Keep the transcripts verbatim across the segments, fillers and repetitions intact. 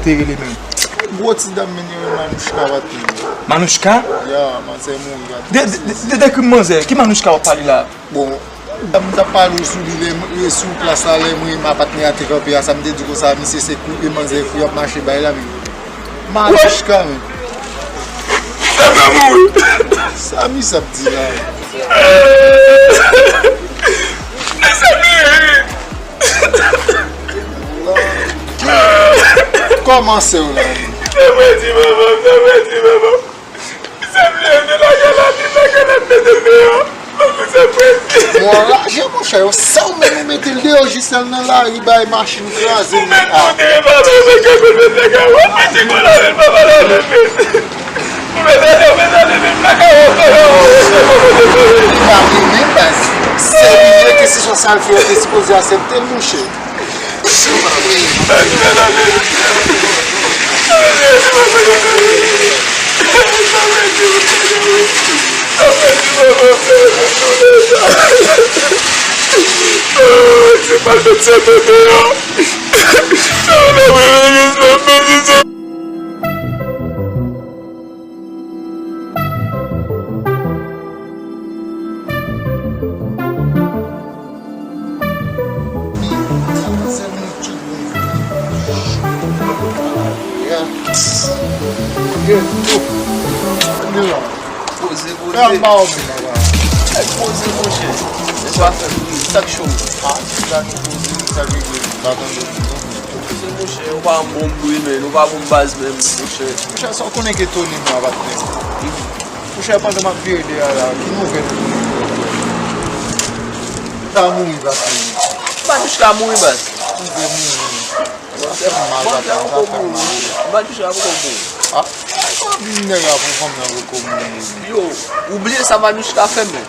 Te rele menm. Gwo ti dam men yo rele Manouchka, patnè. Manouchka? Ya, manzè mouri, patnè. De, de, de, de ki manzè? Ki Manouchka w ap pale la? Bon, dam t ap pale w sou li, lè m, e, sou plas la, lè m, e, ma patnè a te kanpe a, sa m te di konsa, misye se kou, e manzè kou y ap mache bay la, men. Manouchka, men. Sa fè mouri. Sa misye ap di la? Mesye, kòman sè w la? Misye pèdi manman, misye pèdi manman. Misye vle vin lage la, vin lage la, mete l deyò. Misye pèdi. Mwen anraje, monchè, yo, sa w menm ou mete l deyò jis nan lari bay machin kraze. Ou mete l deyò, pa vle, mete l deyò, mete l deyò. Ou mete l deyò, mete l deyò. Li pa renmen baz. Sè li ye, keseswa sa l fè, yo te sipoze aksepte l, monchè. Poze, poze. Poze, monchè. Se pa fè bri, sa k cho? Poze, monchè, ou pa bon bri, men, ou pa bon baz menm, monchè. Monchè, sa w konnen ke Tony m la, patnè. Monchè, pandan m ap vire dèyè a la, ki nouvèl ou konnen? Sa mouri, patnè. Manouchka mouri, baz. Mouri, mouri. Sa fè m mal, patnè, sa fè m mal. Manouchka poko mouri. Ah, sa vin nèg la pou fanm nan poko mouri. Yo, ou bliye sa Manouchka fè, men.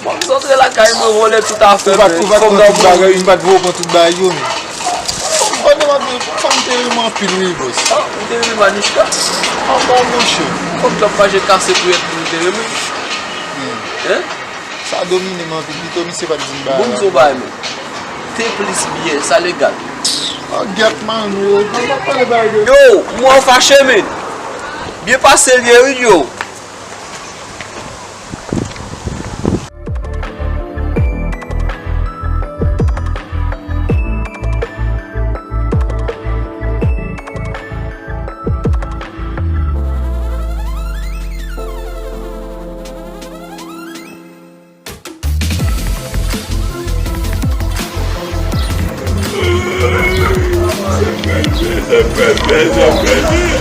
Bon, m santre lakay mwen, vòlè tout afè, men. Ou pa t, ou pa t pran tout bagay, ou pa t voye pran tout bagay yo, men. Pandan m ap di, fanm te renmen anpil, wi, bòs. Ah, ou te renmen Manouchka? Ah, bon, monchè. Fanm t ap mache kase pou yèt li, ou te renmen? Hein? Sa domine m anpil, pito misye pa t di m bagay. Bon, m di w bagay, men. Te plis byen, sa legal. Ah, gèt man, yo, pa, pa pale bagay de. Yo, mwen fache, men. Byen pase l ye, wi, yo.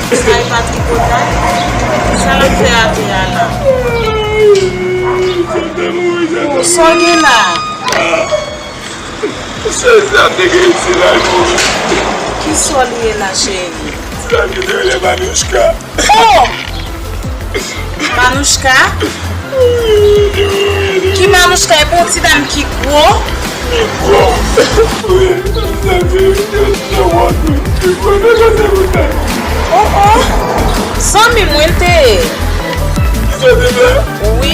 Sa e pa tripotay? Sa l ap fè atè a la? Sa w gen la? Sèl sa m te gen isi la, l mouri. Ki sò li ye la, cheri? Sèl ki te rele Manouchka. Oh! Manouchka? Ki Manouchka? E pa yon ti dam ki gwo? Li gwo. Wi, mezanmi, yo, yo, wont, wi. Li gwo, li gwo, li gwo. Oh, oh. Zanmi mwen te. Ki sòti la? Wi.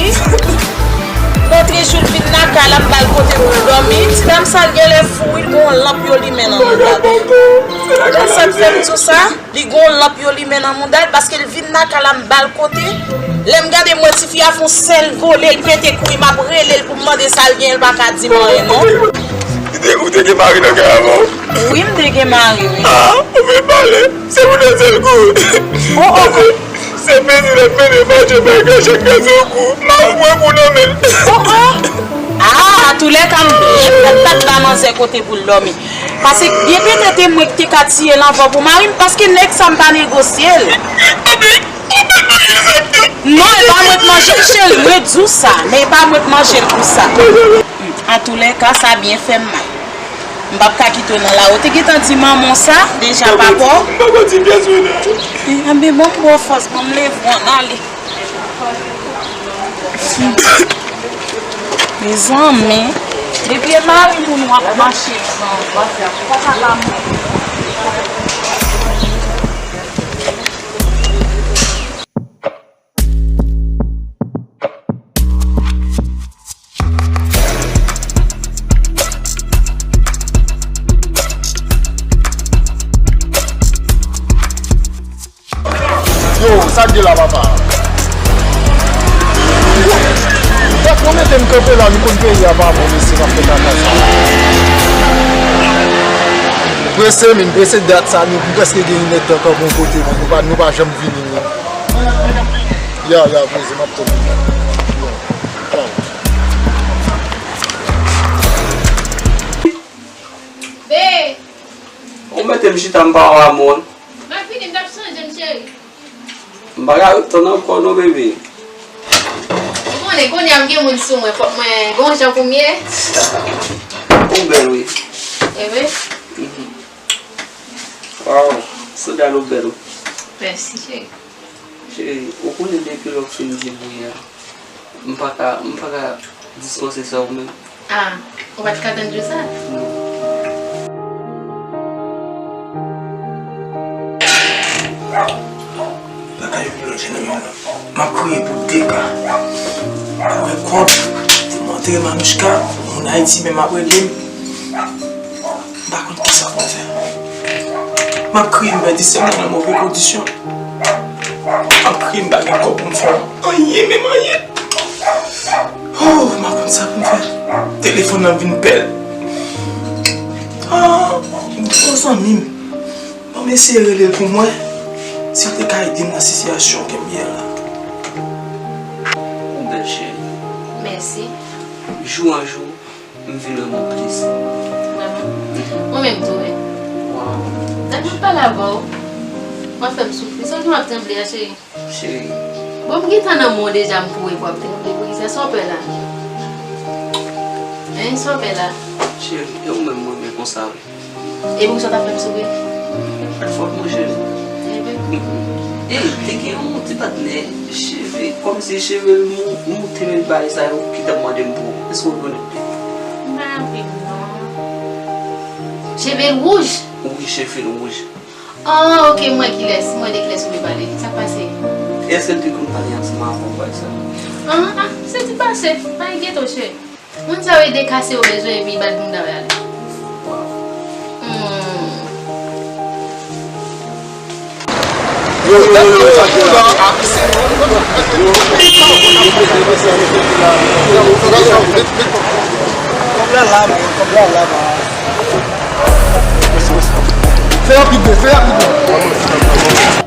Lòt jou l vin nan kay la, m ba l kote pou l dòmi. Ti dam sa l genlè fou, wi, l gen yon lanp yo limen nan mouda l. Ou konn sa k fè m di w sa? Li gen yon lanp yo limen nan mouda l, paske l vin nan kay la, m ba l kote. Lè m gade, m wè tifi a fè yon sèl vole, l pete kouri, m ap rele l pou m mande sa l genyen, l pa ka di m anyen, non. Ou te, ou te gen mari nan kay la, non? Wi, m te gen mari, wi. Ah, ou vin pale. Se pou nan sèl kou. Oh, oh. Se peze l ap mennen mache bay kachèk gason kou. M ap pran kou nan men l. Oh, oh. Ah, atoulekan, m pa t ba manzè kote pou l dòmi. Paske byen petèt e mwen ki te ka tiye l anvan pou mari m, paske nèg sa m pa negosye l. Non, e pa mwen k manje l, cheri, mwen di w sa, men e pa mwen k manje l pou sa. Antoulèka, sa byen fè m mal. M p ap ka kite w nan lari. Ou te gentan di manman w sa deja, papa w? M poko di pyès, wi, non. Enben, bon, m ba w fòs, bon, m leve w, ann ale. Mezanmi, depi e mari moun w ap mache pran, ou pa ka ba mwen. Yo, sa k gen la, papa? Gad, nou mete m kanpe la, nou konn peyi a pa bon, mesye, n ap fè kaka sa. Prese, men, prese dat sa, nou, nou prèske gen inèdtan kanpe yon kote, men nou pa, nou pa janm vini, non. Ya, ya, prese, m ap tann. Be! Ou mete m chita, m pa wè moun. M ap vini, m t ap chanje m, cheri. M pa ka ret tann ankò non, bebe. Ou konnen, kounye a m gen moun sou mwen, fòk mwen gon jan pou m ye. Ou bèl, wi. E wi. Mhm. Waw, sandal ou bèl, wi. Mèsi, cheri. Cheri, ou konnen depi lè w fin di m wi a, m pa ka, m pa ka dispanse sa ou menm. Ah, ou pa t ka tann jou sa? Non. Bagay yo blòdje nan men w la. M ap kriye pou de ka. Pa gen kòb pou m antre Manouchka, moun Ayiti menm ap rele m. M pa konn kisa pou m fè. M ap kriye, m pèdi sè m nan move kondisyon. M ap kriye, m pa gen kòb pou m fè anyen, menm anyen. Oh, m pa konn sa pou m fè. Telefòn nan vin bèl. Ah, m gen yon zanmi m. Ban m eseye rele l pou m wè si l te ka ede m nan sitiyasyon ke m ye a la. Ou bèl, cheri. Mèsi. Jou an jou, m vin renmen w plis. Vrèman? Mwen menm tou, wi. Waw. Dèt mwen pale avè w, w ap fè m soufri. Sonje m ap tranble a, cheri. Cheri. Bon, m gentan nan men w deja, m kouri pou w ap tranble. Poukisa? Sa w pè la? Hein, sa w pè la? Cheri, e ou menm mwen renmen konsa, wi. E poukisa w t ap fè m soufri? Fòk mwen, cheri. Ebyen. Ey, te gen yon ti patnè, cheve, kòmsi cheve l mou-, moute, men bagay sa yo ki t ap mande m pou ou. Èske w konnen? M pa raple m non. Cheve l wouj? Wi, cheve l wouj. Ah, ok, m wè kilès, m wè de kilès ou vle pale. Sa k pase? Èske l te konn pale ansanm avè w, bagay sa? Ah, ah, se ti pase, pa enkyete w, cheri. Moun sa yo e de kase yo bezwen epi bat bounda yo ale. Hmm. Yo, yo, yo, yo, sa k gen la? Kòb la la, men, kòb la la, man. Fè rapid, fè rapid.